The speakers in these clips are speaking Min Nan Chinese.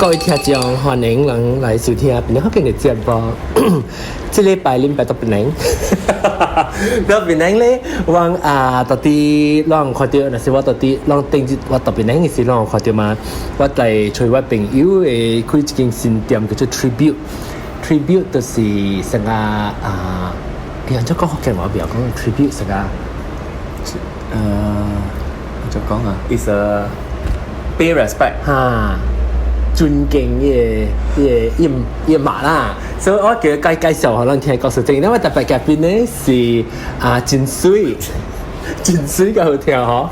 各位聽眾，歡迎人來收聽檳城福建的節目。這禮拜恁白到檳城，到檳城咧，我啊到底攏看著，若是我到底攏頂日我到檳城的時，攏有看著嘛。我來揣我朋友的開一間新店，叫做 Tribute。Tribute 就是成個啊，欸，按怎講福建話袂曉講 Tribute 成個。就講啊，is a pay respect。哈，尊敬伊個伊個伊個媽啦，所以我叫伊介介紹予咱聽故事。正因為特別嘉賓呢是啊真媠，真媠較好聽吼，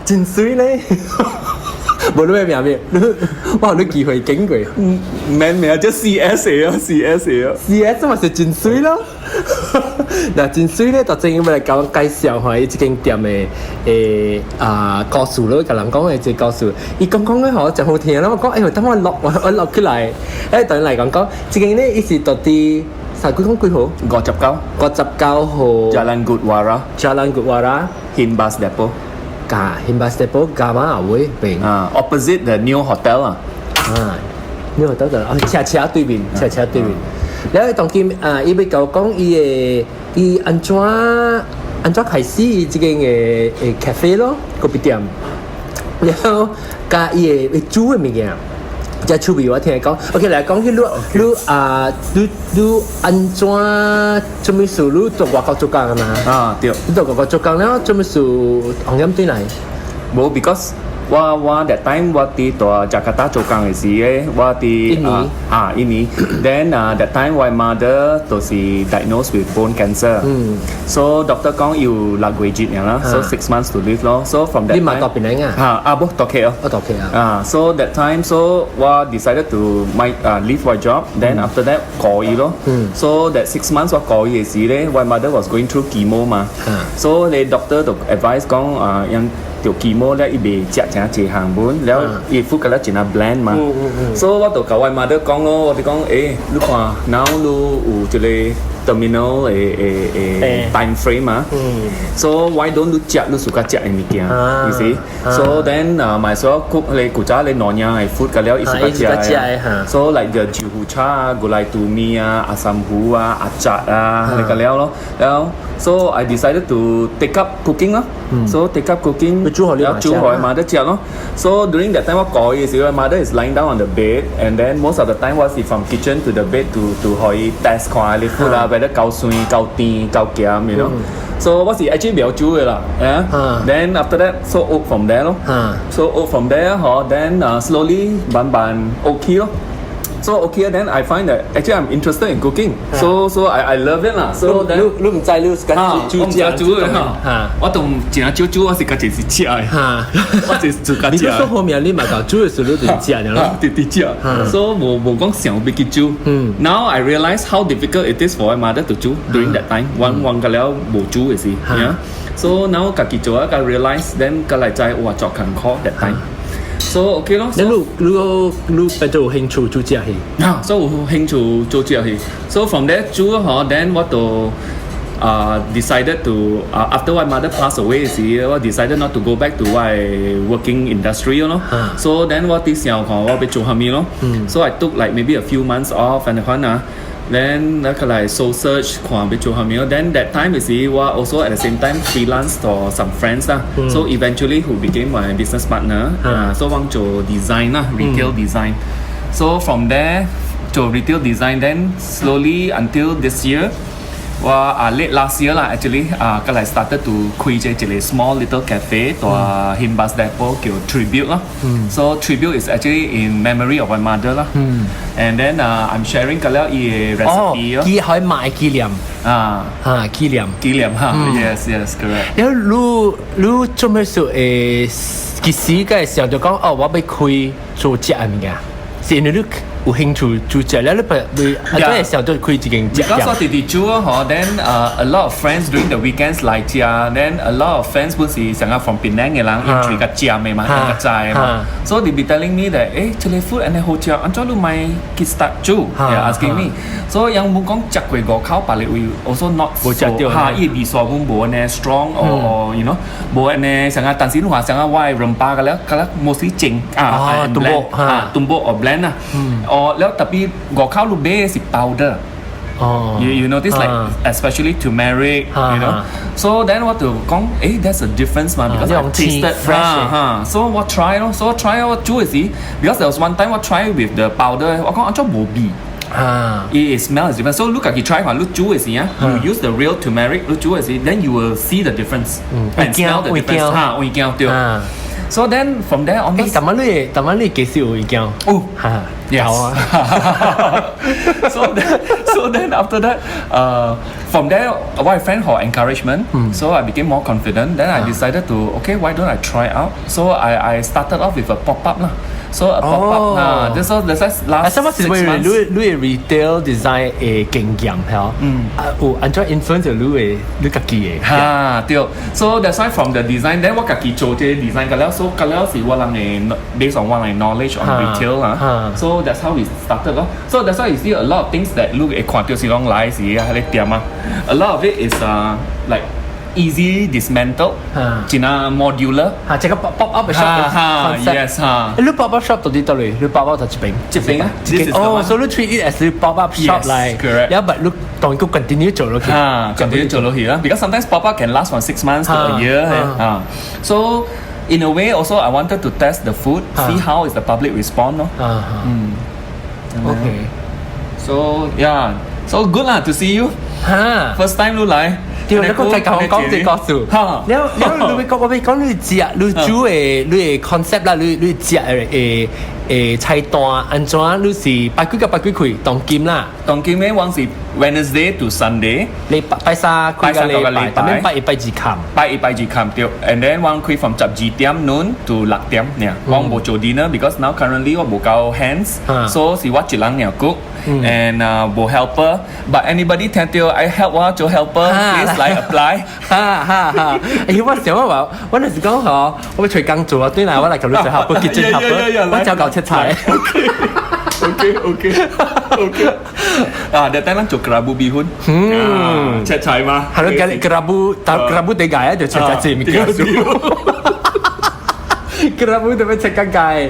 真媠咧，無你咩名咩？你我予你機會經過。唔免名叫 CS 啊，CS 啊。 CS 嘛是真媠咯。嗱，真媠咧，就正要來共阮介紹下伊這間店的啊故事咯，共人講的這個故事。伊講講咧吼真好聽咯，我講哎喲，等我錄我錄起來。對來講講，這間咧伊是到佇三幾講幾號？59。 59號。 Jalan Gurdwara。 Jalan Gurdwara。 Hin Bus Depot。加 Hin Bus Depot 加馬尾邊。啊，opposite the new hotel 啊。啊，new hotel 就哦，斜斜對面，斜斜對面。然後當今啊，伊欲共我講伊的伊按怎按怎開始伊這間的咖啡咯，咖啡店，然後佮伊的煮的物件，遮趣味我聽伊講。OK，來講起你你啊，你你按怎做物事？你做外國做工的嘛？啊，對。你做外國做工了，做物事紅險轉來？無，because 我 that time 我佇佇雅加達做工的時咧，我佇印尼啊印尼，then 啊 that time 我 mother 就是 diagnosed with bone cancer，so doctor 講有6個月爾啦，so 6 months to live 咯，so from that 你嘛佇檳城啊？啊啊無佇 KL。我佇 KL 啊。啊，so that time so 我 decided to my 啊 leave my job，then after that 過伊咯，so that 6 months 我過伊的時咧，我 mother was going through chemo 嘛，so 你 doctor 就 advise 講啊，𪜶著 chemo 咧，伊袂食誠濟項本，了伊 food 個咧真啊 bland 嘛，so 我就共我 mother 講咯，我就講，欸，你看，now 你有一個 terminal 的的的 time frame 嘛，so why don't 你食你 suka 食的物件，you see？So then 啊，might as well cook 你古早你娘的 food 個了，伊 suka 食的，so like the 豆腐炒啊、gulai tumis 啊、asam 糊啊、阿雜啊，你個了咯，然後 so I decided to take up cooking 咯，so take up cooking，煮予你然後煮予 mother 食咯，so during that time 我過的時候，mother is lying down on the bed and then most of the time 我是 from kitchen to the bed to 予伊 test 看你 food 啊，whether 夠酸、夠甜、夠鹹，you know。So 我是 actually 袂曉煮的啦，yeah。Then after that so 學 from there 咯，so 學 from there 嗬，then slowly 慢慢 okay 咯。So okay then I find that actually I'm interested in cooking. So I love it 啦。So then 你你毋知你是煮我毋知煮的嚇，我都真少煮，我是家己是食的。我是自家食。你說好命，你嘛共煮的時候你就是食爾咯。直直食。So 無無講想欲去煮。Now I realize how difficult it is for my mother to 煮 during that time. 阮阮個了無煮的時，yeah. So now 家己做啊，才 realize then 才來知哇足艱苦 that time. So OK 咯。你你你變做有興趣煮這戲？啊，所以有興趣做這戲。So from there 煮嗬，then 我就 decided to after my mother passed away 時，我 decided not to go back to 我 working industry 咯。So then 我佇想看我欲做啥物咯。So I took like maybe a few months off and 款啊。Then 那個來 soul search 看欲做啥物咯。Then that time 時我 also at the same time freelance for some friends 啦。So eventually who became my business partner. So 我做 design 啦，retail design. So from there 做 retail design then slowly until this year 我啊 late last year 啦，actually 啊，過來 started to 開這一個 small little cafe 佇 Hin Bus Depot 叫 Tribute 咯。So Tribute is actually in memory of my mother 啦。And then 啊，I'm sharing 個了伊的 recipe 咯。記可以買紀念。啊。嚇紀念。紀念哈，yes correct。了你你做咩事會其實個時候就講哦，我欲開做這個物件，是因為你有興趣煮食咧，你不你啊，這個時候都開一間食 Because 我店。直直煮嗬，then a lot of friends during the weekends 來食，then a lot of friends 本是成日 from Penang 嘅人，𪜶喙較尖嘅嘛，𪜶較知嘅嘛，so they be telling me that，誒，這個 food 按呢好食，按怎你莫去 start 煮？They asking me。So 人冇講食過外口別个位，also not 無食著哈，伊味素本無按呢 strong or 無按呢成日，但是你話成日我的 rempah 個了，個了 mostly 蒸啊，tumbuk 啊，tumbuk or blend 啊，哦，了 tapi 外口你買的是 powder。哦 You notice like especially turmeric, So then 我就講，誒，there's a difference 嘛，because I 呢種 tasted fresh 哈，so 我 try 咯，so 我 try 我煮的時，because there was one time 我 try with the powder，我講按怎無味。It smell is different. So 你家己 try 看，你煮的時啊，you use the real turmeric，你煮的時，then you will see the difference and smell the 會驚 difference。哈，會驚對。So then from there on，誒，但係你，但係你幾時會驚？哦。哈， Yes. 有啊。 So then after that, from there, my friend for encouragement, so I became more confident. Then I decided to, okay, why don't I try out? So I started off with a pop up lah. So a pop up, this was this was 啊， last 什麼是 six 為 months. 你你 retail design 的經驗係嗯。啊，有按怎 influence 你的你家己的？哈，對。So that's why from the design, then 我家己做這個 design 個了，so 個了是我人的 based on 我人的 knowledge on retail 啊。So that's how we started 咯。So that's why you see a lot of things that 你會看到是講來是喺個店啊。A lot of it is like easy dismantle，真係 modular。嚇，這個 pop up shop 哈哈 concept。 yes 哈。你 pop up shop 到底佗裡？你 pop up 就這邊。這邊啊，this is the 哦 one，所以你 treat it as 你 pop up shop Yes, 嚟。 correct. 然後你當佢 continue 做落去。哈，continue 做落去啦。Because sometimes pop up can last from 6 months to a year 啊。So in a way also I wanted to test the food, see how is the public respond 咯。啊嗯。OK。 So yeah, so good 啦 to see you. 哈。 First time 你來。對，你講再講講這個故事。哈。了了，你會講我會講你食你煮的你的 concept 啦，你你食的的的菜單按怎？你是拜幾個拜幾開當今啦？當今咧，我是 Wednesday to Sunday。你拜拜三開個禮拜，但係拜一拜二冚。拜一拜二冚對，and then 我開 from 12點 noon to 6點爾。我無做 dinner because now currently 我無夠 hands，so 是我一人爾 cook。and 無 helper，but anybody 聽到愛 help 我做 helper，please 來 apply。哈哈哈！哎，我想我話，我那時講嗬，我要隨工做啊，對啦，我來共你做 helper，結帳 helper，我就搞切菜。 OK。啊，that time 咱做 kerabu bihun，切菜嘛。係咯，kerabu，但 kerabu 地解啊，就切菜字物件。kerabu 特別切較解。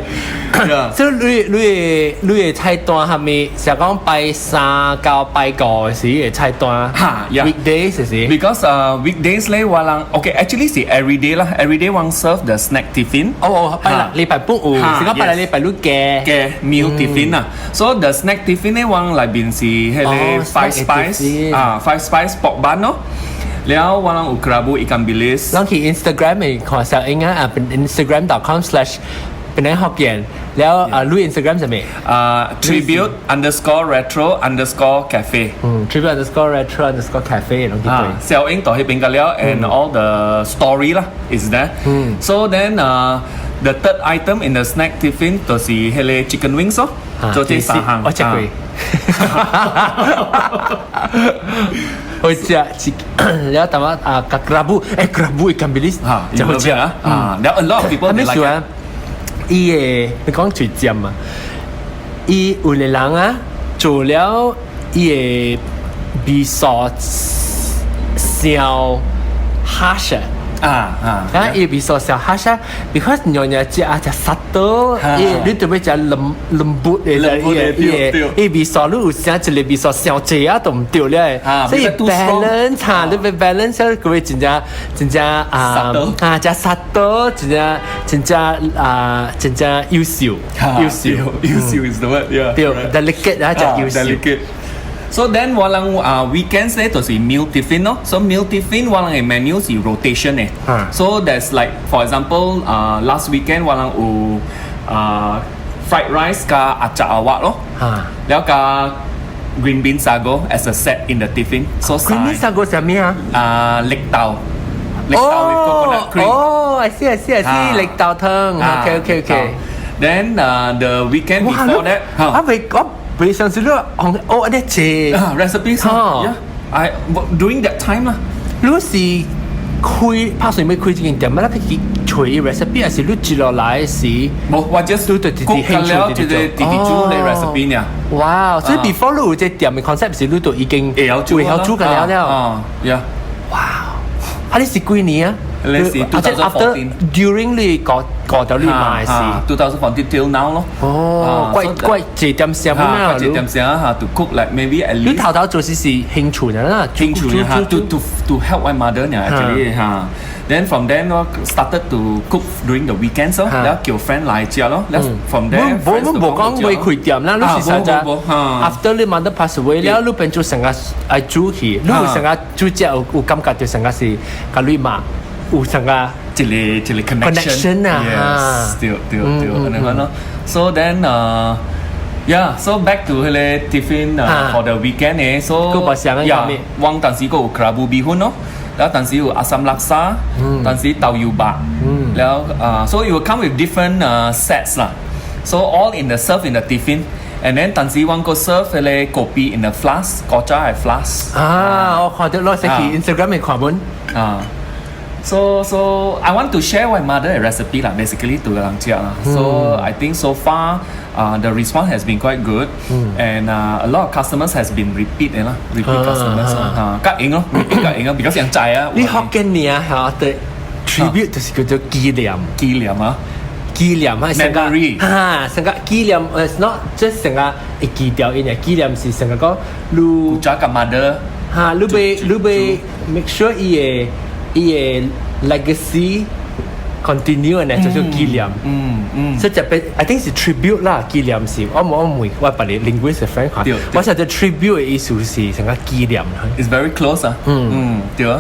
所以你你的你的菜單係咪是講拜三到拜五時的菜單？哈，yeah。 Weekdays 是是？ Because weekdays 咧，我人 okay actually 是 everyday 啦，everyday 我 serve the snack tiffin。哦哦，拜六禮拜本有，是講拜六禮拜六嘅嘅 meal tiffin 啊。So the snack tiffin 咧，我內邊是彼個 five spice 啊，five spice pork bun 咯。แล้ว我人有 kerabu ikan bilis。咱去 Instagram 會看小英啊，啊，Instagram.com/ เป็นไห福建แล้วอ่าลุย Instagram 係咩？啊， tribute_retro_cafe。嗯，tribute_retro_cafe 攏去對。小英到彼邊個了，and all the story 啦 is there。So then the third item in the snack tiffin 就是彼個 chicken wings 咯，做這三項。我食過。我食了淡仔啊，甲 kerabu，欸，kerabu ikan bilis，真好食啊！啊，了 a lot of people 咩事啊？伊個你講嘴尖啊，伊有個人啊，做了伊個味素傷 harsh。啊啊！啊，伊味素傷 harsh because 娘娘食啊食 subtle，伊你特別食 lembut 的，伊個伊味素你有啥一個味素傷濟啊都毋對咧，所以 balance 哈，你欲 balance 各位真正真正啊啊，食 subtle 真正真正啊真正優秀，優秀優秀 is the word，yeah，對，delicate 啊，食優秀。 So then 我人啊 weekends 咧就是 meal tiffin 咯。So meal tiffin 我人的 menu 是 rotation 的。So there's like for example 啊 last weekend 我人有啊 fried rice 加鴨雜仔咯。了加 green bean sago as a set in the tiffin. So green bean sago 是咩啊？啊綠豆。綠豆 with coconut cream。哦，I see I see I see，綠豆湯。OK。Then the weekend before that，我未我未上次你學哦一隻啊 recipes ，yeah I during that time 啦。你是開拍算欲開這間店，乜啦去揣 recipe，還是你接落來時？無，我 just 都對自己興趣了，就是弟弟煮的 recipe 呢。哇！所以 before 你有這店的 concept 時，你都已經會曉煮，會曉煮緊了了。啊，yeah。哇！啊，你是幾年啊？你是啊，即 after during 你過過到你買時 2014 till now 咯。哦，怪怪這點聲啊，這點聲啊，to cook like maybe at least。你頭頭做時是興趣啦，興趣哈，to help my mother 呢，actually 哈。Then from then 我 started to cook during the weekends 咯，然後叫 friend 來食咯。Then from there，無無無講會開店啦，你是實在 after 你 mother pass away 了，你變做成個愛煮去，你有成個煮食有有感覺就成個是共你媽有成個一個一個 connection 啊，yes，對對對，按呢款咯。So then yeah, so back to 彼個 tiffin for the weekend 咧，so yeah，我當時閣有 kerabu 米粉咯，然後當時有 asam laksa，當時豆油肉，然後啊，so it will come with different sets 啦，so all in the serve in the tiffin。And then 當時我閣 serve 彼個 kopi in the flask，古早的 flask。啊，我看到攞去 Instagram 嘅看本。啊。So I want to share my mother recipe lah, basically to 人食啦。So I think so far the response has been quite good and a lot of customers has been repeat 啦，repeat customers 啊，較閒咯，repeat 較閒啊，because 人知啊。你福建名嚇的 tribute 就是叫做紀念。紀念啊。紀念係成個哈，成個紀念誒，not just 成個會記掉伊呢，紀念是成個講你。古早個 mother。哈，你欲你欲 make sure 伊的伊的 legacy continue 呢，就是紀念。所以這邊 I think 是 tribute 啦，紀念是，我無我問我別個 linguist friend 看，我實在 tribute 的意思是成個紀念。 It's very close 啊。嗯嗯，對啊。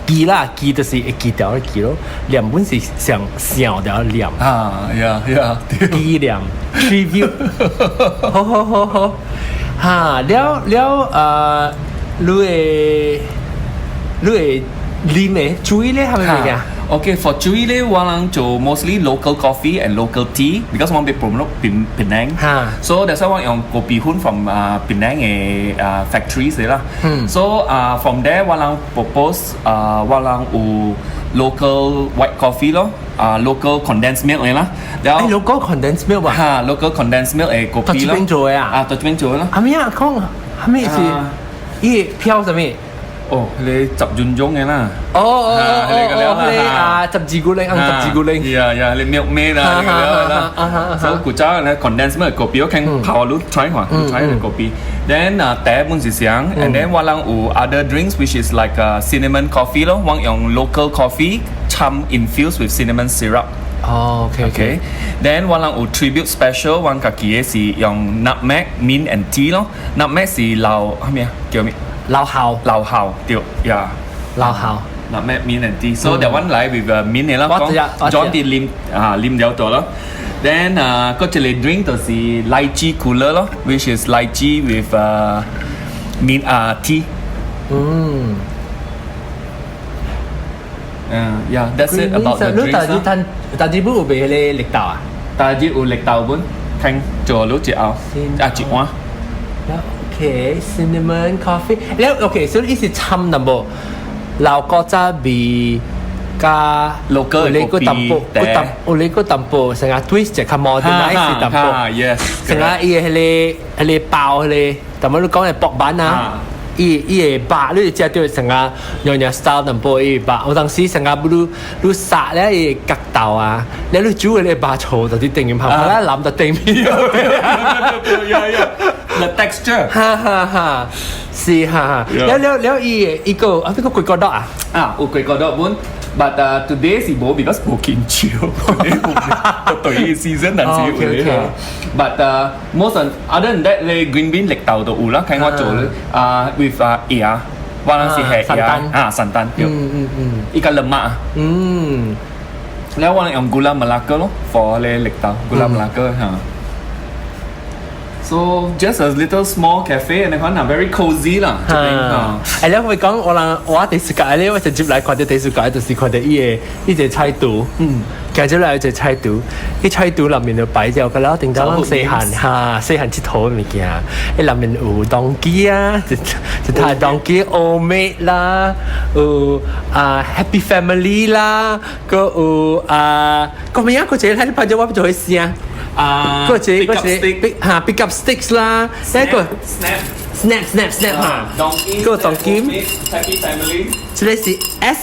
記啦，記就是會記掉的記咯，念本是想想掉念。啊，yeah，紀念 tribute，好好好好，哈，了了呃，你的你的啉的水咧係咪物件？ Okay, for 水咧，我人做 mostly local coffee and local tea because 我欲 promote Penang. So that's why 我用咖啡粉 from Penang 的factories 啦。So from there 我人 propose 我人有 local white coffee 咯，啊 local condensed milk 的啦。然後 local condensed milk 啊？哈，local condensed milk 的咖啡咯。佗這邊做的啊？啊，佗這邊做的咯。阿咩啊？講啥物是？伊飄啥物？哦，你十分鐘嘅啦。哦哦哦哦，你啊十字古靈，啊十字古靈。 Yeah，你 milkmaid 啦，你個啦。所以古早咧 condensed milk 咖啡，我看泡你 try 看，try 個咖啡。Then 啊，茶本是啥？And then 我人有 other drinks which is like a cinnamon coffee 咯，我用 local coffee 摻 infused with cinnamon syrup。哦，OK OK。Then 我人有 tribute special，我家己的是用 nutmeg, mint and tea 咯。nutmeg 是老啥物啊？叫咩？老孝，老孝對呀。老孝。 Nutmeg, mint and tea。So that one 來 with mint 的啦，我知啊，講啲啉啊啉了到咯。Then 啊，閣一個 drink 就是 lychee cooler 咯，which is lychee with mint 啊 tea。嗯，yeah，that's it about the drinks 你但但但是有賣彼個綠豆啊？但是有綠豆本，聽做咗一後，啊一碗。 OK，cinnamon coffee。了 OK，所以伊是摻淡薄老古早味加 local 有個淡薄，個淡有你個淡薄，成個 twist 就較 modernize 淡薄。 Yes。成個伊的彼個彼個包彼個，淡薄你講的薄板啊。伊伊的肉，你食著成個娘惹 style 淡薄伊的肉，有當時成個你你殺咧伊的角豆啊，咧你煮的咧肉醋就佇頂面旁邊淋到頂面。 The texture。哈哈哈，是哈哈。了了了，伊伊個啊，這個粿角豆啊？啊，有粿角豆本，but today 是無，because 無見潮，對 season 但是有咧。But most of other than that 咧，green bean 綠豆都有啦，看我做咧啊，with 啊葉，我那是係葉啊，山丹，伊個 lemak。了我用 gula melaka 咯，for 咧綠豆 gula melaka 嚇。So just a little small cafe and 可能 very cozy 啦，這邊啊。哎，你會講我人我第時間咧，我直接來看到第時間就是看到伊个伊個菜圖，行入來一個菜圖，伊菜圖內面就擺掉個了，頂到咱細漢哈，細漢𨑨迌的物件，伊內面有 donkey 啊，一一台 donkey 歐美啦，有啊 Happy Family 啦，閣有啊，個咩啊？個一個睇你拍咗我做去聲。啊，個一個個 pick 哈 pick up sticks 啦，那個 snap snap snap snap 哈，個 donkey Happy Family，這個是 S，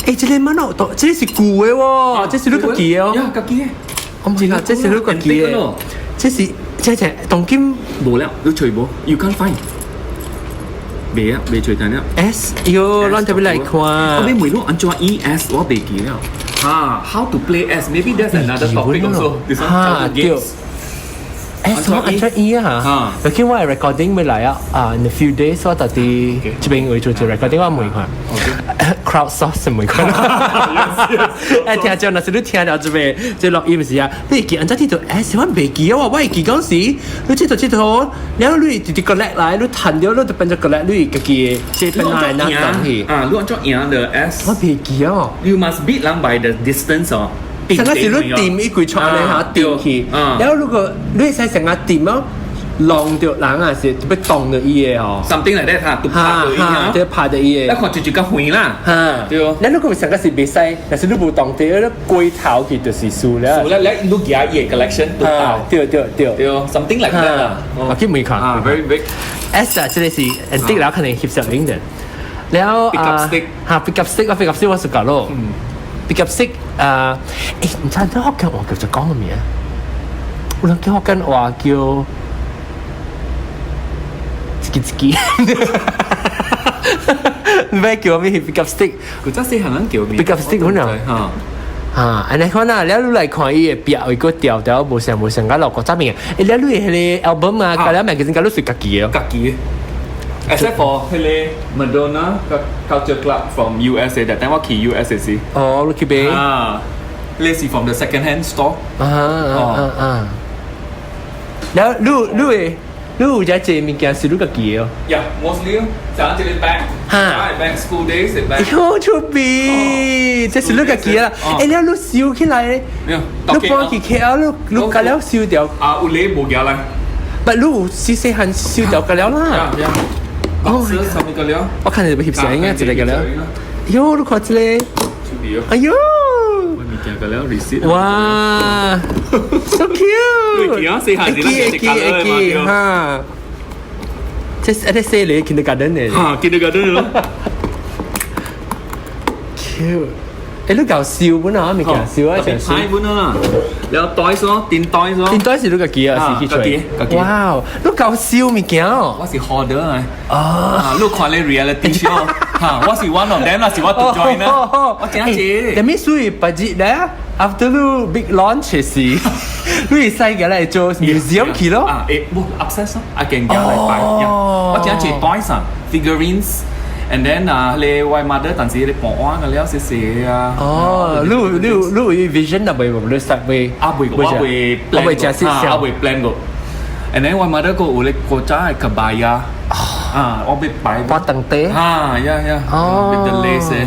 欸，這個蠻好，這個是舊的喎，這是你家己的哦，呀，家己的，我唔知啦，這是你家己的，這是這隻當今無了，你揣無？You can't find，未啊，未揣到了。 S，喲，咱特別來看。我欲問你按怎 E S，我袂記了。啊，how to play S？Maybe that's another topic also. This one 哈，對。S 我按怎 E 啊？嚇，尤其我 recording 未來啊，啊，in a few days 我到底這邊會做做 recording，我問看。crowd source 問看。哎，聽眾，若是你聽了這邊這錄音時啊，你會記按怎佚佗 S？我袂記啊，我會記講時，你佚佗佚佗，然後你直直 collect 來，你彈掉，你就變做 collect 你家己的這邊來拿東西。啊，你按怎贏的 S？我袂記啊。 You must beat 人 by the distance 哦。上個是你掂一規串咧嚇掂去，然後如果你會使成個掂哦，弄著人啊是欲動著伊的哦。 Something like that 哈，都拍著伊啊，對，拍著伊的。你看就就較遠啦。哈，對哦。你如果上個是袂使，若是你無動著，你過頭去就是輸了。輸了，你你舉伊的 collection 都到。對對對。對，something like that 啦。我去問看。啊，very big。 S 啊，這個是 antique 了，可能翕相影的。然後 pick up stick，哈，pick up stick，我 pick up stick 我是搞咯。pick up stick 啊，欸，毋知這福建話叫做講啥物啊？有人叫福建話叫一支一支，毋知叫啥物 pick up stick。古早細漢人叫咩？pick up stick 可能嚇。嚇，按呢看啊，了你來看伊的壁位個調調無相無相甲落古早物件。欸，了你的彼個 album 啊，佮了物件佮你是家己的。家己的。Except for 彼個 Madonna Culture Club from USA that time 我去 USA 時。哦，你去買。啊，彼是 from the second hand store。啊啊啊啊！了，你你會你有遮濟物件是你家己的哦？ Yeah, mostly 像這個 bag。哈。 Bag school days 的 bag。喲，出味，這是你家己的啦。欸，了你收起來，你搬去 KL，你你佮了收掉。啊，有咧無寄來。不，你有細細漢收掉佮了啦。 Yeah. 哦，什麼個了？我看你欲翕相應該一個個了。喲，你看這個。哎喲！我物件個了 receipt。哇，so cute！會記啊，細漢時咱會記會記哈。這是這細個 kindergarten 的。哈，kindergarten 咯。 Cute。欸，你搞燒本啊？物件燒啊，成燒。派本啊。了袋說，電袋說。電袋是你家己啊？是去揣？哇，你搞燒物件哦。我是 hoarder 啊。啊。你看咧 reality show，哈，我是 one of them 啦，是我 to join 啦。我真濟。啥物水別日咧？After 你 big launch 時，你會使過來做 museum 去咯。啊，欸，無 upstairs 咯，I can 寄來擺。我真濟 toys 啊，figurines。And then 啊，你我 mother 當時你搬碗個了，細細啊。哦，你你你有 vision 啊？未無？你實未？啊未，我未我未食實我未 plan 過。And then 我 mother 個有咧古早的 kebaya 啊，我欲擺。掛燈底。啊，yeah。哦。 With the lace。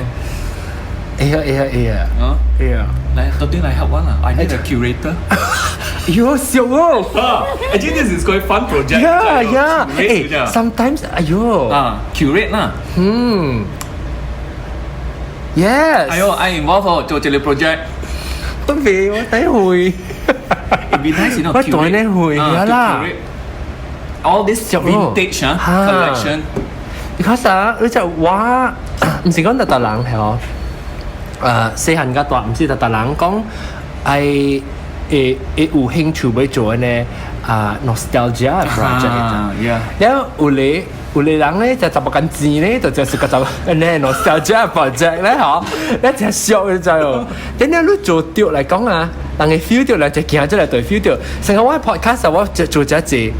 會啊會啊會啊。啊。會啊。來，到底來 help 我啦？I need a curator。喲，笑哦。 Actually, this is quite fun project. Yeah. 欸，sometimes，哎喲。啊，curate 啦。嗯。Yes。哎喲，I involve 做這個 project。不會，我等會。 It'd be nice, you know. 我當然會啦。 All this vintage 啊 collection。 Because 啊，你就我毋是講逐逐人係哦。細漢較大，毋是逐逐人講愛會會有興趣欲做呢啊 nostalgia project。 了有咧有咧人咧就十無間錢咧，就就是個就呢 nostalgia project 咧嗬，你真俗你知哦。等下你做對來講啊，人會 feel 到，人就行出來就 feel 到。成個我 podcast 我就做這濟。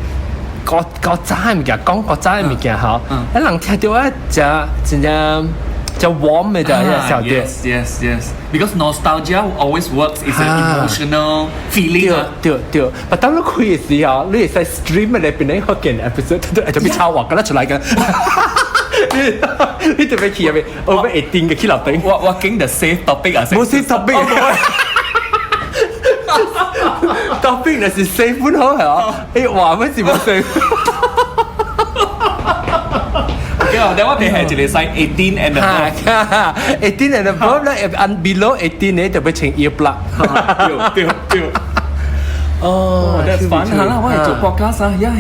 古古早的物件，講古早的物件吼，啊人聽著啊，真真正。就 warm 嘅就係小啲。 Yes. Because nostalgia always works. It's an emotional feeling 啊。對對，但當你開嘅時候，你會使 stream 嘅裏邊咧，福建 episode 都會就俾抄話㗎啦出來嘅。你你特別去入面，over 18嘅去樓頂。我經 the save topic 啊，冇 save topic。topic 就是 save 本好係嘛？誒話乜事冇 save。 OK 啊，等我哋係一個使 18 and above。 18 and above 咧，and below 18 咧就俾請 earplug。對對對。哦。 That's fun 嚇啦，我係做 podcast 啊，yeah，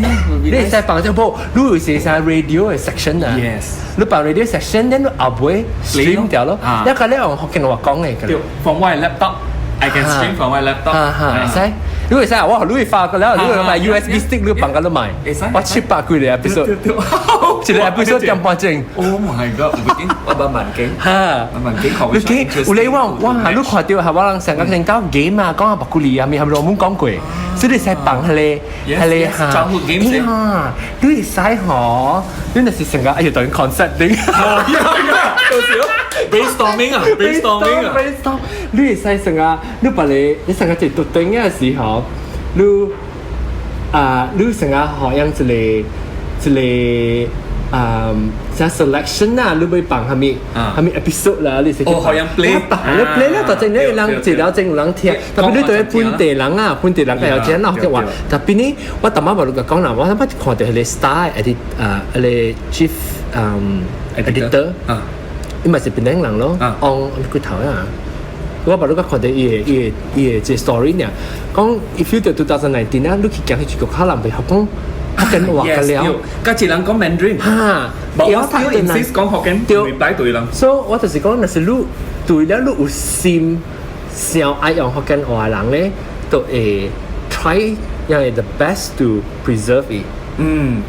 你會使放這部，你有時使 radio 嘅 section 啊。 Yes。你放 radio section，你後尾 stream 掉咯。一個咧用福建話講嘅。對，from 我 laptop，I can stream from my laptop。哈哈，會使。你會使，我你會發個了，你會買 USB stick，你放個你買。我七百幾個 episode，一個 episode 點半鐘。 Oh my god！唔會我慢慢經。哈，慢慢經。你記，有你我我下你看到係我人成個成交 game 啊，講下白骨利啊，咪係咪羅門講過？所以你使放係咧，係咧嚇。 Childhood games。啊，你會使嗬？你那是成個哎呀，等於 concept 頂。到時 brainstorming 啊，brainstorming 啊，brainstorm。你會使成個，你把你你成個一讀頂嘅時候，你啊，你成個好像一個一個。嗯，像 selection 啊，你會放下面，下面 episode 啦，你是哦，好像 play，你 play 咧，就正你人一了正有人聽，特別你對本地人啊，本地人較有錢，嗱，即話，特別呢，我頭仔無你講啦，我頭擺看到彼個 star edit 啊，彼個 chief editor，伊嘛是檳城人咯，按幾頭啊。我把你個看到伊个伊个伊个這 story 呢，講 if you 到2019啊，你去講去國家人袂曉講福建話嘅了，甲一人講 Mandarin，哈，我 still insist 講福建，對，reply 對人。所以我就是講，若是你對了你有心想愛用福建話的人咧，都會 try 用 the best to preserve it。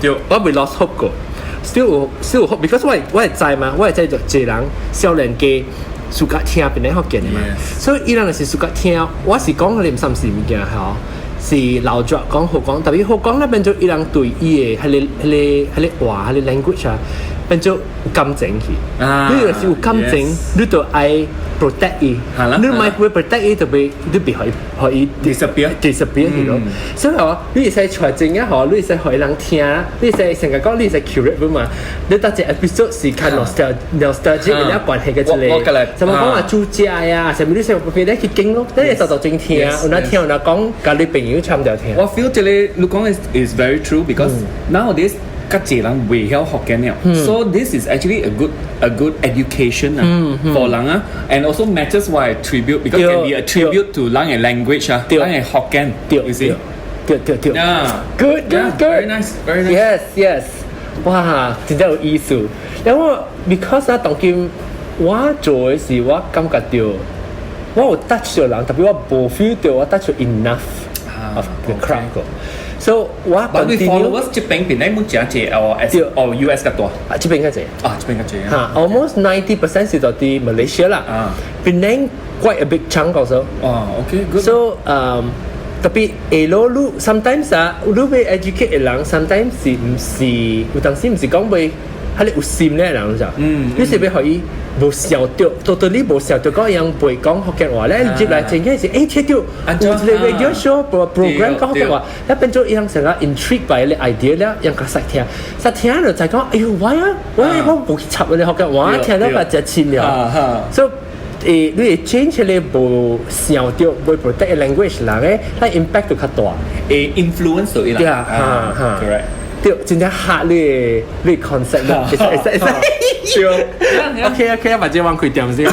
對。我未 lost hope 過，still 有 still 有 hope，because 我會知嘛，我會知就一個人少年家暑假聽檳城福建的嘛，所以伊人若是暑假聽，我是講你毋三是物件吼。是老作講好講，特別好講那變做伊人對伊的彼个彼个彼个話彼个 language 啊，變做有感情去。你若是有感情，你就愛 protect 伊。你毋會 protect 伊，就袂你袂予伊予伊 disappear disappear 去咯。所以吼，你會使傳真啊吼，你會使予人聽，你會使成個講，你會使 curate 嘛。你當一 episode 是較 nostalgia 有關係嘅一個，什麼講話煮食呀，啥物你想別咧去經咯，你會使就真聽，有哪聽有哪講，共你朋友參掉聽。我 feel 這個你講 is very true because nowadays 較濟人袂曉福建了，so this is actually a good education 啊，for 人啊，and also matches 我的 tribute because can be a tribute to 人的 language 啊，人的福建，you see，對對對，yeah，good good good， very nice very nice， yes，哇，真正有意思。因為 because 啊，當今我做的是我感覺到我有 touch 到人，特別我無 feel 到我 touch enough of the crowd 個。So 我 But we followers 這邊比你們講這哦 S 哦 US 較大，啊，這邊較濟。啊，這邊較濟。嚇，almost 90% 是到佇 Malaysia 啦。Penang quite a big chunk also。哦，OK good。 So 特別下路你 sometimes 啊，你欲 educate 的人，sometimes 是毋是有當時毋是講袂，彼個有心咧人就，你是欲予伊無想到，totally 無想到講伊人袂講福建話咧，入來真正是聽到有一個 radio show program 講福建話，一變做伊人成個 intrigued by 個 idea 咧，人較識聽，識聽就就講，哎呦，我啊，我我無去插你福建話，聽到嘛真親了，所以。誒，你會 change 你無想到會 protect language 人咧，它 impact 就較大，會 influence 到伊人。對啊，哈哈，correct。對，真正嚇你你 concept 咯，會使會使會使。對。OK OK，把這網開點先。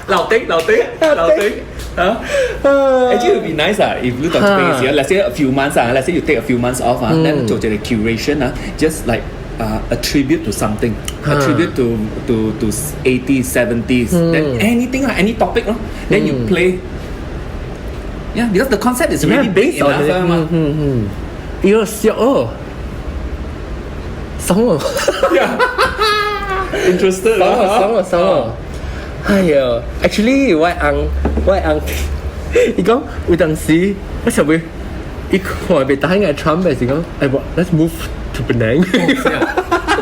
留低留低留低。啊，Actually it would be nice 啊，if 你到這邊時，let's say a few months 啊，let's say you take a few months off 啊，then 做這個 curation 啊，just like a tribute to something, a tribute to 80s, 70s, then anything 啦, any topic 咯，then you play. Yeah, because the concept is really big based on enough 嘛。嗯嗯，喲，笑哦，爽哦。 Yeah. Interested 爽哦爽哦爽哦！哎喲，actually 我翁我翁，伊講有當時我想欲，伊看袂答應 Trump 的是講，哎我 let's move to Penang。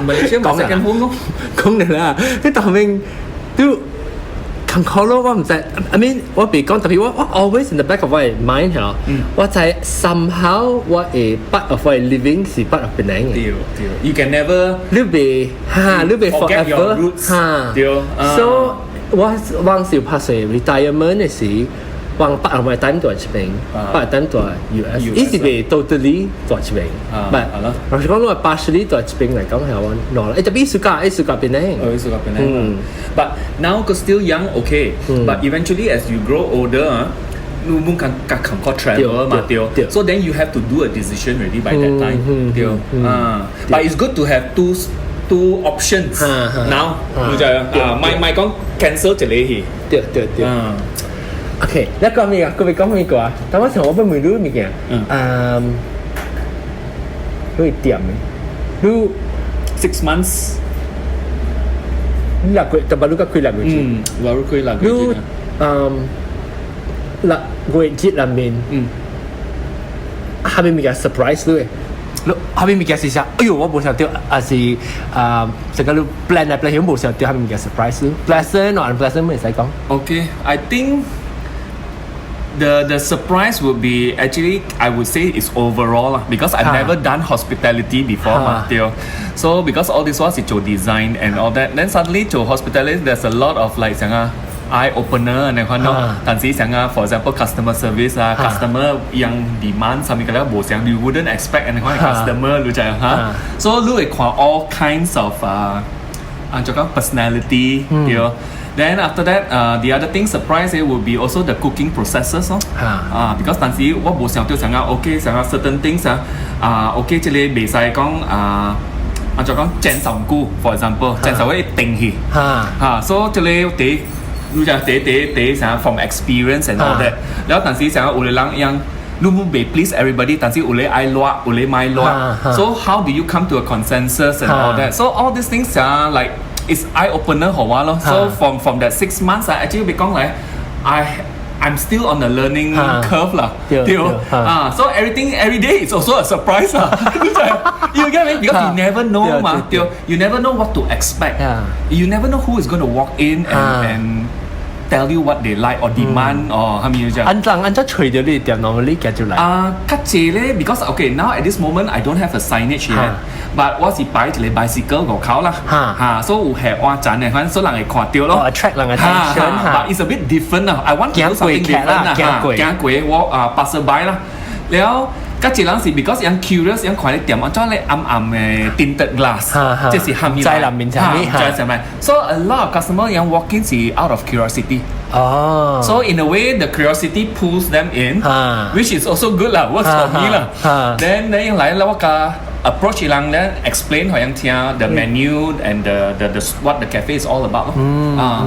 Malaysia my second home 咯。講嚟啦，你當面都艱苦咯，我毋知。I mean，我別講，特別我 always in the back of my mind 嚇，我知 somehow 我會 part of 我 living 是 part of 檳城嘅。對對，you can never 你袂哈，你袂 forget your forever roots 哈。對啊。 So 我往時拍攝 retirement 嘅時，我 part of my time 住這邊，part of time 住 US， US 伊是袂 totally 住這邊。啊 But 係咯。老實講，我 partially 住這邊嚟講係我攞啦。特別暑假，暑假檳城。哦，暑假檳城。But now cause still young, okay. But eventually as you grow older 啊，你冇較較艱苦 travel 嘛對。對。 So then you have to do a decision already by that time 對啊。But it's good to have two options now 你知啊？啊，莫莫講 cancel 一個去。對對對。嗯。 OK，你講咩啊？各位講咩個啊？但我想我欲問你物件。嗯。你會點嘅？你 6 months。你六個月，特別你閣開六個月。嗯，我開六個你月。六個月內面，啥物物件 surprise 你？你啥物物件是啥？哎喲，我無想到，還是啊，這個你 plan 來 plan 去無想到，啥物物件 surprise 你？Pleasant or unpleasant 會使講？ Okay, I think the surprise would be, actually I would say it's overall lah, because I've never done hospitality before 嘛對。So because all this while 是做 design and all that, then suddenly 做 hospitality, there's a lot of like 啥啊 eye opener 你看咯，但是啥啊 for example customer service 啊，customer 樣 demand 啥物個咧無像 you wouldn't expect 你看 customer 你知哈，so 你會看 all kinds of 啊啊就講 personality 對。Then after that, the other thing surprise it would be also the cooking processes 咯。啊，because 當時我無想到啥啊，OK 啥啊 certain things 啊，啊 OK 這個袂使講啊，啊就講煎上久，for example 煎上會定去。哈，所以這個第你講第第第啥 from experience and all that，然後當時啥有的人樣。你無袂 please everybody，但是有的愛熱，有的莫熱。So how do you come to a consensus and all that? So all these things 啊，like it's eye opener 予我咯。So from that 6 months 啊，actually 欲講來，I'm still on the learning curve 啦。對啊，so everything every day is also a surprise 啦。You get me? Because you never know 嘛，對，you never know what to expect. You never know who is going to walk in and tell you what they like or demand or 係咪就？按怎按怎揣著你店 normally 行入來？啊，較濟咧，because okay now at this moment I don't have a signage yet, but 我是擺一個 bicycle 外口啦，嚇，所以有下換站的，反正所以人會看到咯。 Attract 人 attention。 But it's a bit different 啦，I want to do something different 啦，行過我啊 passer by 啦，了後較濟人是 because 𪜶 curious，𪜶看你店按怎咧暗暗的 tinted glass，這是蝦米？知內面啥物？知啥物？So a lot of customer 𪜶 walk in 是 out of curiosity。So in a way, the curiosity pulls them in, which is also good 啦，works for me 啦。Then 𪜶來了，我共 approach 伊人咧，explain 予𪜶聽 the menu and the what the cafe is all about 咯。啊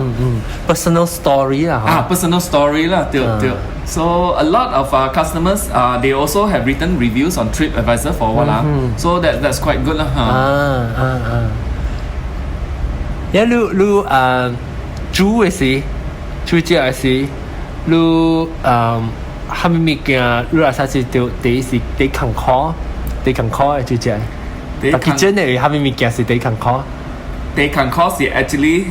，personal story 啦。啊，personal story 啦，對對。So a lot of customers, they also have written reviews on TripAdvisor for 我啦。So that's quite good 啦。啊啊啊！呀，你你啊煮的時，煮食的時，你啥物物件，你若啥是著第一是第艱苦，第艱苦的煮食。但其真的啥物物件是第艱苦？第艱苦是 actually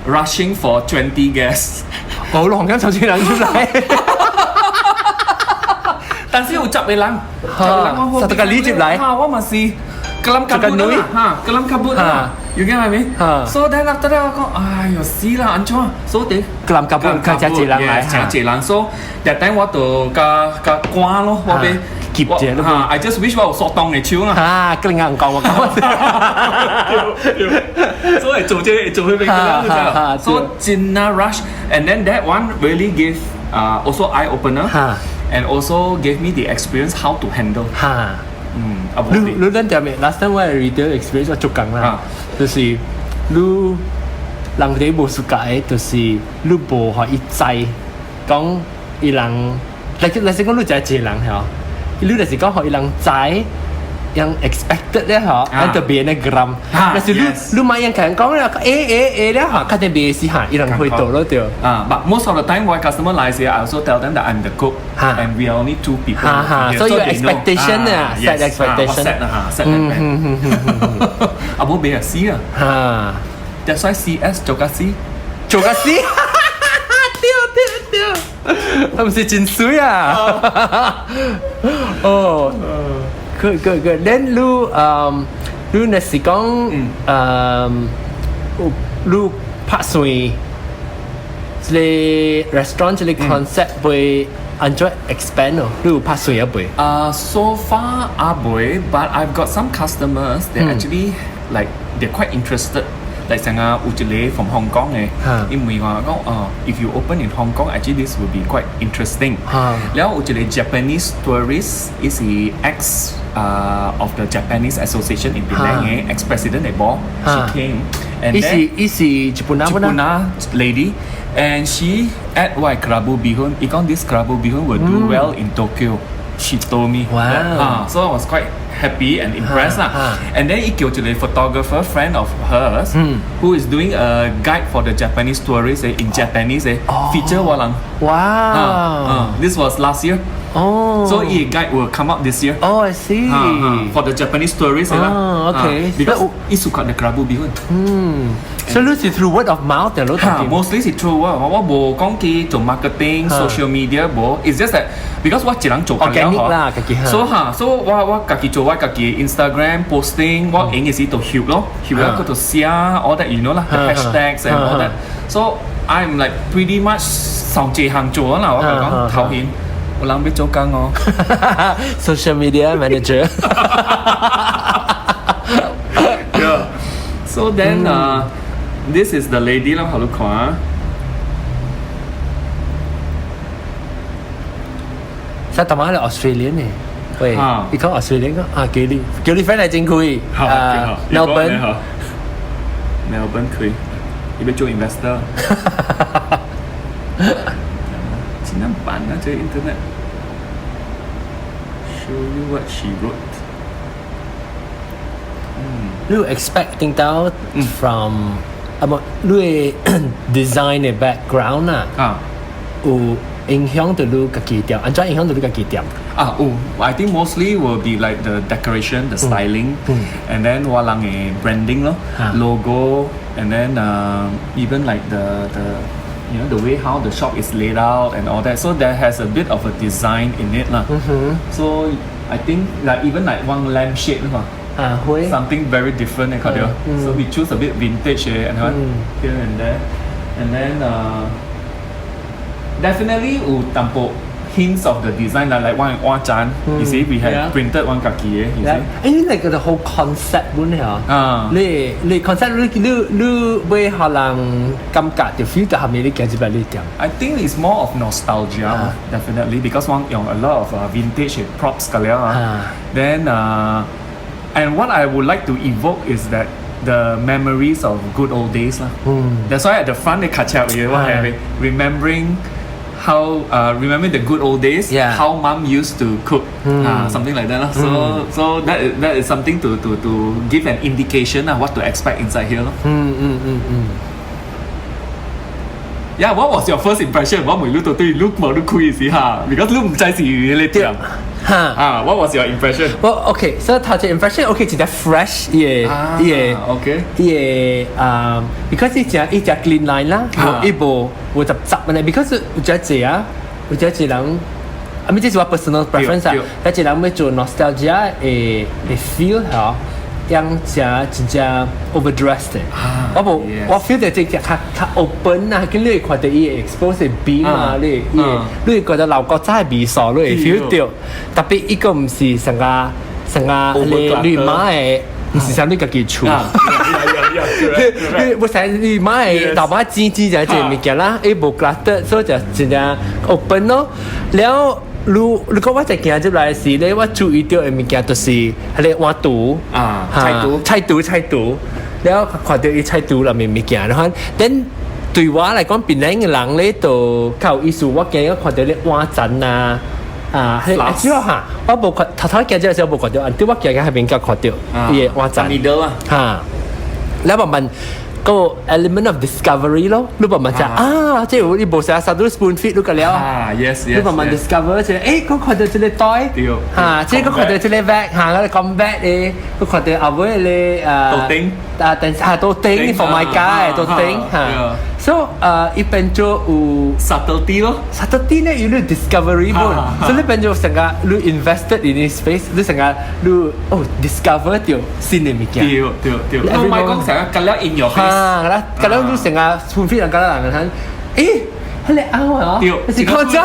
rushing for 20 guests。哦，你房間頭先人出來。但是有十個人，十個人我實個你接來，哈，我嘛是 kelam kabut 啦，哈，kelam kabut 啦，you get what I mean? So then after that 我講，哎呦死啦，按怎？所以 kelam kabut 較真濟人來，真濟人，so that time 我就較較趕咯，我欲夾者哈，I just wish 我有速凍的手啦。啊，更硬講我講。所以做這個做彼個啦，so 真啊 rush，and then that one really gave also eye opener。And also gave me the experience how to handle. 哈，嗯，啊你你咱店的 last time 我 retail experience 我足工啦，就是你人哋無 suka 的，就是你無予伊知，講伊人，來來是講你食一個人吼，你就是講予伊人知，樣 expected 咧嗬，咱就袂按呢 geram。但是你你莫樣講講咧，欸欸欸咧嚇，肯定袂是嚇，伊人會到咯對。啊，but most of the time 我 customer 來時，I also tell them that I'm the cook and we are only two people. 哈哈，所以 expectation 啊，set expectation。 set 啊，set 嗯嗯嗯，啊無袂啊死啊。哈，That's why CS 做甲死，做甲死。對對對，毋是真媠啊。哦。Good, good, good. Then 你你若是講你拍算這个 restaurant 這个 concept 會按怎 expand 哦？你有拍算猶未？ So far 猶未，but I've got some customers they actually like they're quite interested. Like 成日有一個 from Hong Kong 嘅，伊問我講哦，if you open in Hong Kong, actually this will be quite interesting. 然後有一個 Japanese tourist，伊是 ex of the Japanese Association in Penang 嘅 ex president 嚟噃，she came and 伊是伊是日本人日本啊 lady and she ate 我 kerabu bihun，伊講 this kerabu bihun will do well in Tokyo. She told me. Wow. So I was quite happy and impressed 啦。And then 伊叫一個 photographer friend of hers who is doing a guide for the Japanese tourists in Japanese feature 我人。This was last year. 哦。 So 伊 guide will come out this year. Oh, I see. For the Japanese tourists 啦。 Oh, okay. Because 伊 suka the kerabu bihun. 所以你是 through word of mouth 定你哈，mostly 是 through 我，我無講去做 marketing、social media 無，it's just that because 我一人做 organic 啦，家己所以哈，所以我我家己做我家己 Instagram posting，我影嘅時就翕咯，翕了嗰度寫 all that you know 啦，the hashtags and all that。So I'm like pretty much 上這行做啦，我講頭先。有人欲做工哦。 Social media manager。 Yeah. So then, this is the lady 啦，好你看。實頭媽係 Australian 呢？喂，你講 Australian 個啊，叫你叫你 friend 嚟真開。啊，Melbourne。 Melbourne 開，伊欲做 investor。真難辦啊！這個 internet。Show you what she wrote。你有 expecting 到 from 啊無你的 design 的 background 啊，有影響到你家己店，按怎影響到你家己店？啊，哦，I think mostly will be like the decoration, the styling, and then 我人的 branding 咯，logo, and then even like the the way how the shop is laid out and all that. So there has a bit of a design in it 啦。So I think like even like one lampshade 嘛。啊，會 Something very different 嘅，看到。So we choose a bit vintage 嘅，and here and there, and then definitely 有淡薄 hints of the design 啦，like 阮碗盞，you see we had printed 阮家己嘅，you see。誒，like the whole concept 本嚟啊你你 concept 你你你會予人感覺就 feel 到後面你行入來你店。 I think it's more of nostalgia, definitely, because 阮用 a lot of vintage props 個了啊。Then and what I would like to evoke is that the memories of good old days 啦。That's why at the front 你卡車嘅，我係 remembering how remember the good old days, how mom used to cook, something like that 啦. So that is something to give an indication 啦, what to expect inside here 咯。嗯嗯嗯嗯。 Yeah, what was your first impression? 我問你到底你無你開時哈，because 你毋知是你店。哈。啊，what was your impression? Well, okay, so 頭一 impression okay，真正 fresh 伊個伊個 伊個啊，because 伊誠伊誠 clean line 啦，伊無無雜雜嘅，because 有真濟啊，有真濟人，I mean 這是我 personal preference 啊，有濟人欲做 nostalgia 的的 feel 嗬，樣誠真正 overdressed 的，我無我 feel 到這較較 open 啊，佮你會看到伊會 expose 的邊啊，你伊你會覺得老古早的味素，你會 feel 到，特別伊個毋是成個成個你你媽的，毋是像你家己厝。你你無像你媽的老媽剪剪就這物件啦，伊無 clutter，所以就真正 open 咯。了，如如果我在行入來時咧，我注意到的物件就是彼个碗櫥啊，菜櫥菜櫥菜櫥，了看著伊菜櫥內面物件，然後 then 對我來講，檳城的人咧就較有意思。我今日看著咧碗盞啊，啊，係主要嚇，我無看頭頭行這個時候無看著，對我行行彼邊才看著，伊的碗盞。 Middle 啊。嚇，你慢慢個 element of discovery 咯，你慢慢就啊，這有你無寫啥都 spoon feed 你個了。啊，yes。你慢慢 discover 這，誒，我看著這个袋，嚇，這個看著這个 bag，嚇，我講 bag 咧，我看著後尾咧，豆丁，啊，等下豆丁，放埋街，豆丁嚇。So 伊變做有 subtlety 咯，subtlety 咧有你 discovery 本，所以你變做成個你 invested in this space，你成個你哦 discover 著新的物件。對對對，我唔係講成個隔了 in your face，嚇，啦，隔了你成個 spoon feed 人隔了人看，誒，彼个拗啊，是古早，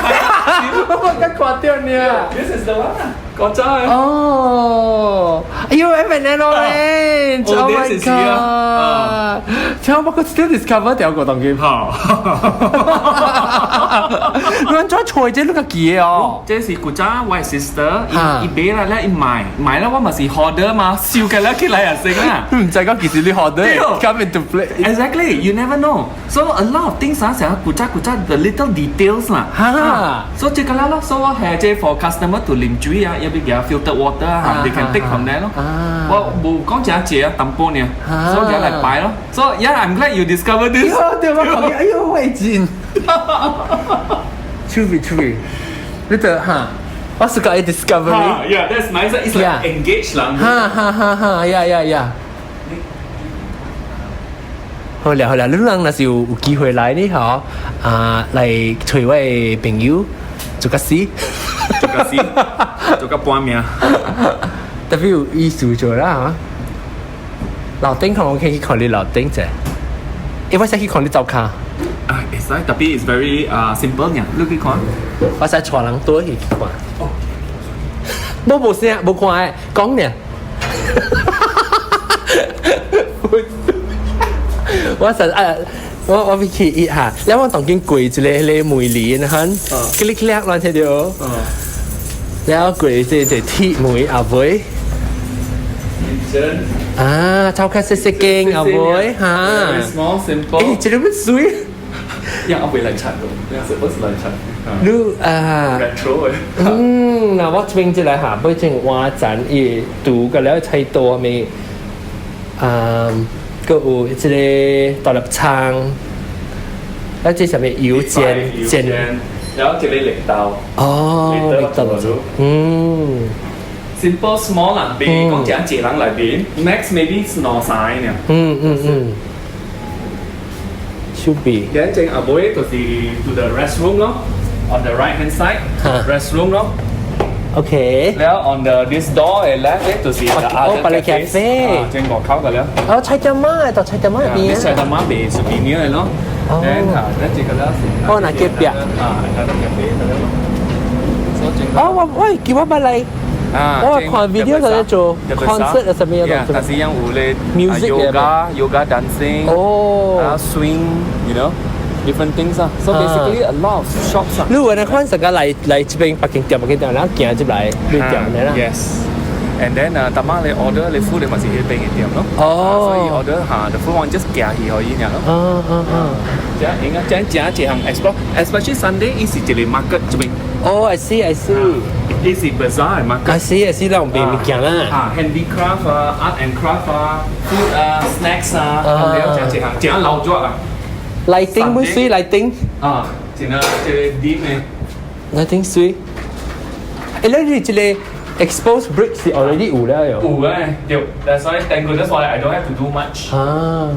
我剛看著呢。 This is the one 啊，古早的。哦，哎呦，F&N Orange，Oh my god！聽我個 still discover 著個當今。好。你按怎揣這你家記的哦？這是古早我 sister 伊伊買啦，咧伊買買了我嘛是 order 嘛，燒嘅了起來也成啊。唔知講其實你 order come into play。 Exactly, you never know. So a lot of things 啊，成日古早古早 the little details 啦。哈。 So 這個了咯，so 我係這 for customer to 啉水啊，要俾佢 filter water 啊，they can take from there 咯。我無講真濟啊，淡薄呢，所以佢來擺咯。So yeah, I'm glad you discover this。對我講哎呦，我真。趣味趣味，你得哈，我是個 discovery。 Yeah, that's nice. It's like engage 啦。哈哈哈哈，yeah！好啦好啦，你人若是有有機會來呢嗬，啊來揣我的朋友做個死，做個死，做個半命。特別有意思做啦嚇。樓頂看我可以去看你樓頂者，欸，我使去看你灶跤。啊，會使，特別 is very 啊 simple 呢，你去看。我使帶人倒去去看。無無聲，無看的，講爾。我實啊，我我去一下，了我當今過一個彼個梅林哈，克里克里亂睇著。了過這個鐵門後尾。啊，超開細細間後尾哈。 Small simple。欸，這个欲媠。呀，後尾來拆咯，呀，是來拆。你啊，retro 的。嗯，那我這邊這來下，尾種碗盞伊拄個了菜刀咪，啊，閣有這个獨立倉，啊，這啥物油煎煎，然後這个綠豆。哦，綠豆，嗯。 Simple small 啦，袂講誠濟人內面，max maybe 是兩三个爾。嗯嗯嗯。手臂。然後後尾就是 to the restroom 咯，on the right hand side restroom 咯。 OK。然後 on the this door 的 left 咧就是 the other cafe。正外口個了。哦，菜店仔，到菜店仔邊。你菜店仔賣 souvenir 的咯。哦。然後這個了是。哦，那隔壁。啊，那個 cafe 個了。哦，我我記我捌來。我看 video 在做 concert 啊，啥物啊？但是樣有咧 music yoga yoga dancing 哦，啊 swing，you know different things 啊。So basically a lot of shops 啊。你有呢款成個來來這邊北京店北京店，然後行入來你店啦。 Yes。And then 啊，逐擺你 order 你 food 你嘛是彼邊的店咯。哦。所以 order 嚇，the food 我 just 行去可以爾咯。嗯嗯嗯。這應該這這一項 explore，especially Sunday 伊是一個 market 這邊。哦，I see I see。伊是 bazaar 的 market。 I see I see，咱有賣物件啦。啊，handicraft 啊，art and craft 啊，food 啊，snacks 啊，了這一項，真老熱啊。 Lighting 不媠，lighting。啊，真啊，這個 dim 的。 Lighting 媠。欸，你這個 exposed brick 是 already 有了喲。有誒，對，that's why thank goodness why I don't have to do much。啊。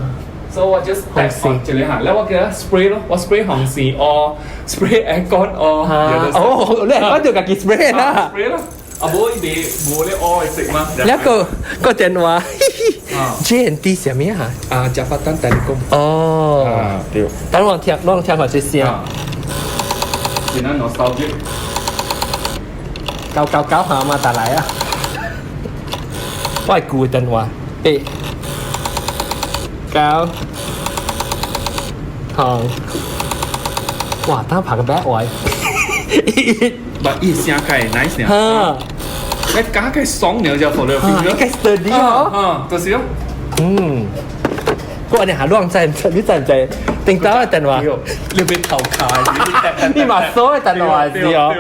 So 我 just tap on 一個下，แล้ว我叫它 spray 咯，我 spray 紅線 or spray aircon or。哦，你係講到家己 spray 啦。 spray 咯，啊無伊袂無咧愛食嘛。了個個電話，J&T 啥物啊？啊，Jabatan Telekom。哦。啊，對。等我聽，我聽下這聲。真係 nostalgic。九九九下嘛，打來啊！我係舊電話，八九紅，哇！等拍個back 位，但伊聲較會 nice 呢。哈，你加較爽爾只 for the finger。較 sturdy 哦。啊，就是咯。嗯，我你下亂知唔知？你知唔知？頂到的電話，你欲偷卡，你嘛鎖的電話是哦。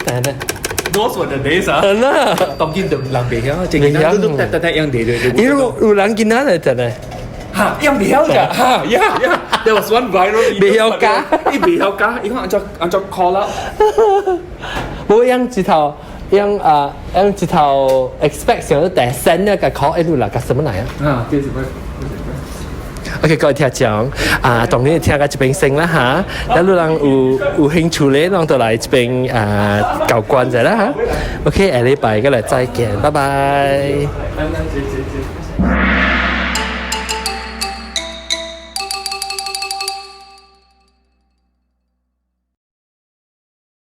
等等。Those were the days 啊。係啦。當見就人袂曉，這個人都都得得樣地對。因為有人見到嚟真係。哈，樣袂曉㗎，哈，yeah. There was one viral video. 袂曉教。伊袂曉教，伊講按怎按怎 call 啦。無用一頭用啊用一頭 expect 想要第三那個 call 一路來個什麼來啊？啊，這是咩？ OK，各位聽眾啊，當然聽到這邊聲啦嚇，那你人有有興趣咧，攏就來這邊啊交關者啦嚇。OK，下禮拜過來再見，拜拜。來來，這這這。